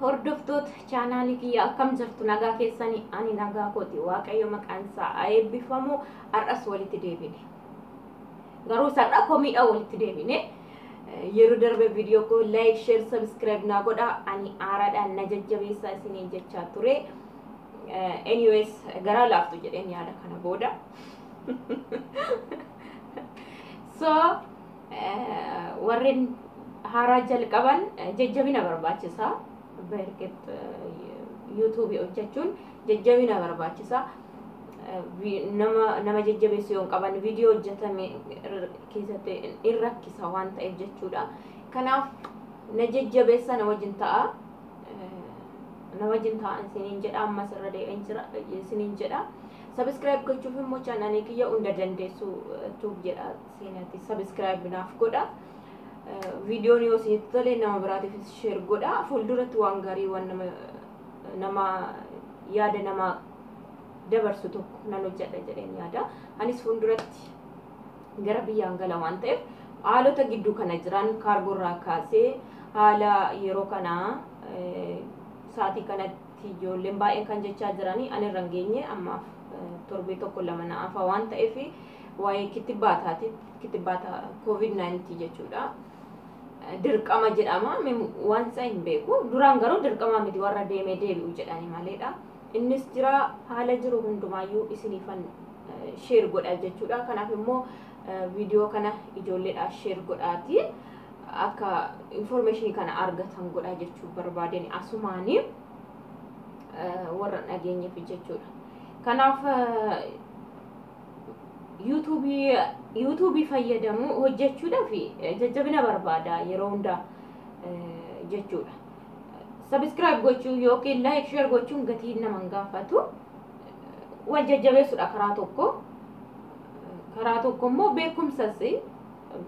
Hordoftoota chaanaalii kiyya, akkam jirtu? Nagaa keessanii? Ani nagaa kooti. Waaqayyo maqaan isaa haa eebbifamu. Har'as walitti deebine. Garuu sar'a komiidha walitti deebine. Yeroo darbe viidiyoo koo like, share, subscribe naa godha. Ani haaraadhaan na jajjabeessaa isiniin jechaa ture. Anyways, garaa laaftu jedheen yaada kana booda. So warreen haaraa jalqaban jajjabina barbaachisaa. Beerket yuutuubii hojjechuun jajjabina barbaachisa. Nama jajjabeessu yoo hin qaban viidiyoo hojjetame keessatti in rakkisa waan ta'eef jechuudha. Kanaaf na jajjabeessa, na wajjin ta'a. Na wajjin ta'a isiniin jedha, ammas irra deebi'een jira isiniin jedha. Subscribe gochuuf immoo chaanaalii kiyya Hunda Dandeessu Tube jedha, seenatti subscribe naaf godha. Viidiyoon yoo isinitti tole nama biraatiifis share godha. Fuulduratti waan gaarii, waan nama yaada nama dabarsu tokko nan hojjedha jedheen yaada. Anis fuulduratti gara biyyaan gala waan ta'eef, haalota gidduu kana jiran, kaargoorraa kaasee haala yeroo kanaa, sa'aatii kanatti ijoolleen baay'een kan jechaa jiranii, ani irra hin geenye ammaaf, torbee tokko lama na hafa waan ta'eef, waa'ee kittibaataati, kittibaata COVID-19 jechuudha. Dirqama jedhama, waan isaa hin beeku. Duraan garuu dirqama miti, warra deemee deebi'u jedhani maleedha. Innis jira, haala jiru hundumaayyuu isiniifan share godha jechuudha. Kanaaf immoo viidiyoo kana ijoolleedhaaf share godhaati. Akka information kana argatan godha jechuu barbaadeen asumaanii warra dhageenyeef jechuudha. Kanaaf yuutuubii fayyadamu hojjechuudhaaf jajjabina barbaada yeroo hundaa jechuudha. Subscribe gochuu yookiin like, share gochuun gatii nama hin gaafatu. Wal jajjabeessuudha karaa tokko. Karaa tokko immoo beekumsas,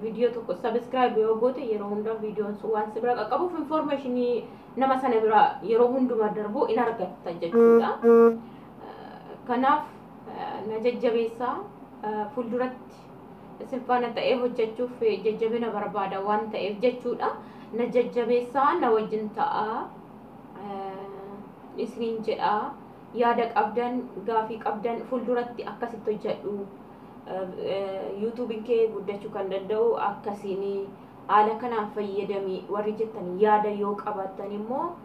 viidiyoo tokko subscribe yoo goote yeroo hundaa viidiyoon sun waan si bira qaqqabuuf information nama sana bira yeroo hunduma darbu in argatta jechuudha. Kanaaf na jajjabeessaa, fuulduratti isin faana ta'ee hojjechuuf jajjabina barbaada waan ta'eef jechuudha. Na jajjabeessaa, na wajjin ta'aa isiniin jedhaa. Yaada qabdan, gaafii qabdan, fuulduratti akkasitti hojjedhu, yuutuubiin kee guddachuu kan danda'u akkasiin, haala kanaan fayyadamii warri jettan, yaada yoo qabaattan immoo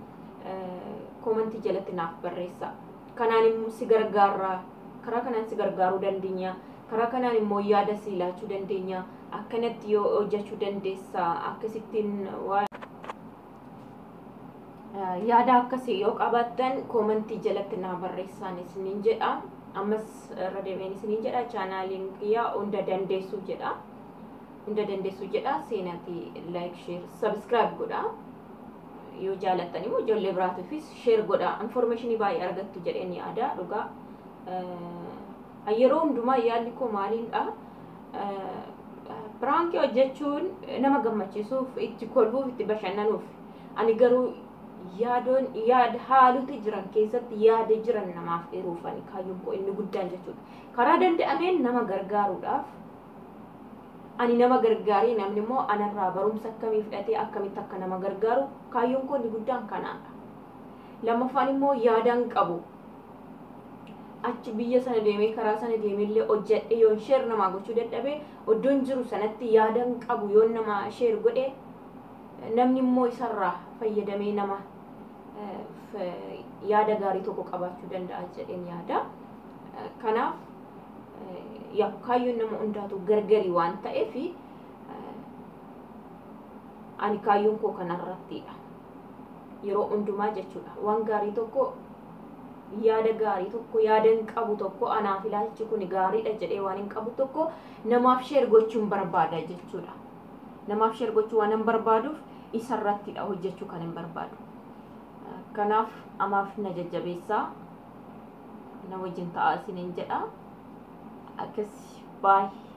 comment jalatti naaf barreessa. Kanaan immoo si gargaarraa, karaa kanaan si gargaaruu dandeenya, karaa kanaan immoo yaada si laachuu dandeenya, akkanatti yoo hojjechuu dandeessa, akkasittiin waan yaada akkasii yoo qabaattan comment jalatti naa barreessaan isiniin jedha. Ammas irra deebiin isiniin jedha, chaanaaliin kiyyaa Hunda Dandeessuu jedha. Hunda Dandeessuu jedha, seenaati like, share, subscribe godha. Yoo jaalattan immoo ijoollee biraatiifis share godha. Information baay'ee argattu jedheen yaada dhugaa. Yeroo hundumaa yaadni koo maaliidha? Prank hojjechuun nama gammachiisuuf, itti kolfuuf, itti bashannanuuf. Ani garuu yaadoon yaada haalota jiran keessatti yaada jiran namaaf hiruufani kaayyoon koo inni guddaan jechuudha. Karaa danda'ameen nama gargaaruudhaaf, ani nama gargaaree namni immoo anarraa barumsa akkamii fudhatee akkamitti akka nama gargaaru kaayyoon koo inni guddaan kanaadha. Lammaffaan immoo yaadaan qabu. Achi biyya sana deemee, karaa sana deemee illee hojjedhee yoon share namaa gochuu dadhabee, iddoon jiru sanatti yaadan qabu yoon nama share godhe, namni immoo isarraa fayyadamee nama yaada gaarii tokko qabaachuu danda'a jedheen yaada. Kanaaf kaayyoon nama hundaatu gargari waan ta'eef, ani kaayyoon koo kanarrattidha. Yeroo hundumaa jechuudha. Waan gaarii tokko, yaada gaarii tokko, yaada hin qabu tokko, anaaf ilaalchi kun gaariidha jedhee waan hin qabu tokko namaaf share gochuun barbaada jechuudha. Namaaf share gochuu waan hin barbaaduuf isarrattidha hojjechuu kan hin barbaadu. Kanaaf amaaf na jajjabeessaa, na wajjin ta'aa isiniin jedha. Akkas baay'ee.